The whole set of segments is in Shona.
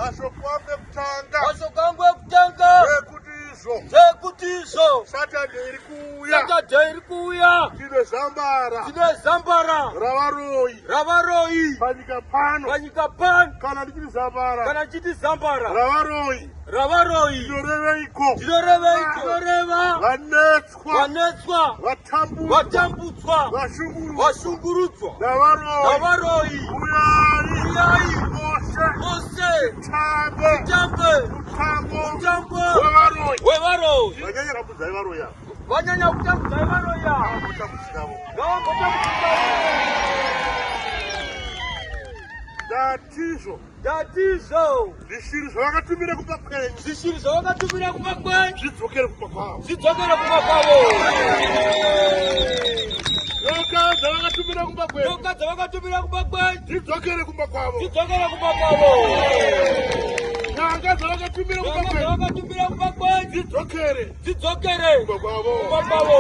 Mashoko angu ekutanga. Mashoko angu ekutanga. Ekuti izvo. Zvekuti izvo. Saturday iri kuuya. Saturday iri kuuya. Tine zambara. Tine zambara. Ravaroyi. Ravaroyi. Panyika pano. Panyika pano. Kana ndichiti zambara. Kana ndichiti zambara. Ravaroyi. Ravaroyi. Zvinoreveiko? Zvinoreveiko? Zvinoreva. Vanetswa. Vanetswa. Vatambudzwa. Vatambudzwa. Vashungurudzwa. Vashungurudzwa. Navaroyi. Navaroyi. Uyai. Uyai. Mose. Mose. Tambe. Tambe. Mutambo. Mutambo. Wevaroyi. Wevaroyi. Vanyanya kutambudzai varoyi ava. Vanyanya kutambudzai varoyi ava. Ngavambotambudzikavo. Ngavambotambudzikavo. Ndatizvo. Ndatizvo. Zvishiri zvavakatumira kumba kwenyu. Zvishiri zvavakatumira kumba kwenyu. Zvidzokere kumba kwavo. Zvidzokere kumba kwavo. Nyoka dzavakatumira kumba kwenyu. Nyoka dzavakatumira kumba kwenyu. Zvidzokere kumba kwavo. Zvidzokere kumba kwavo. Nyanga dzavakatumira kumba kwenyu. Dzavakatumira kumba kwenyu. Zvidzokere. Zvidzokere kumba kwavo. Kumba kwavo.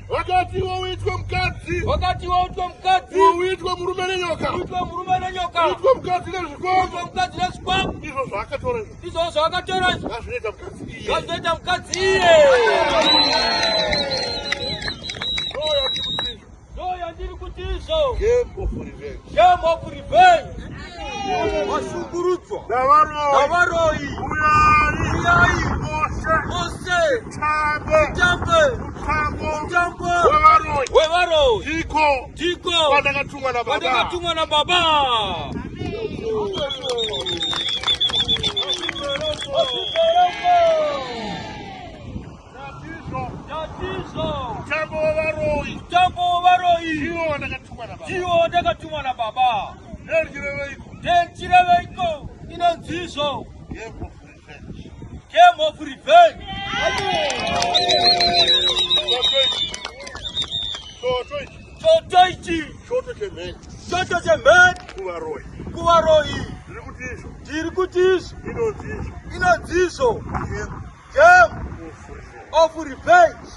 Wakati iwe uitwe mukadzi. Wakati iwe uitwe mukadzi. Iwe uitwe murume nenyoka. Uitwe murume nenyoka. Uitwe mukadzi nezvikwambo. Uitwe mukadzi nezvikwambo. Izvo zvaakatora izvo. Izvo zvaakatora izvo. Ngazvinoita mukadzi iye. Ngazvinoita mukadzi iye. Ndoyandiri kuti izvo. Game of revenge. Game of revenge. Vashungurudzwa. Navaroyi. Navaroyi. Uyai. Uyai. Mose. Mose. Tambe. Tambe. Mutambo. Mutambo. Wevaroyi. Wevaroyi. Ndiko. Ndiko. Kwandakatumwa nababa. Kwandakatumwa nababa. Mutambo wevaroyi. Mutambo wevaroyi. Ndiwo wandakatumwa nababa. Ndiwo wandakatumwa nababa. Ndenchireveiko. Ndenchireveiko. Inonzizvo. Game of revenge. Game of revenge. Choto ichi. Choto ichi. Choto chemheni. Choto chemheni. Kuvaroyi. Kuvaroyi. Ndiri kuti izvo. Ndiri kuti izvo. Inonzi izvo. Inonzi izvo. Game Game of revenge. of revenge.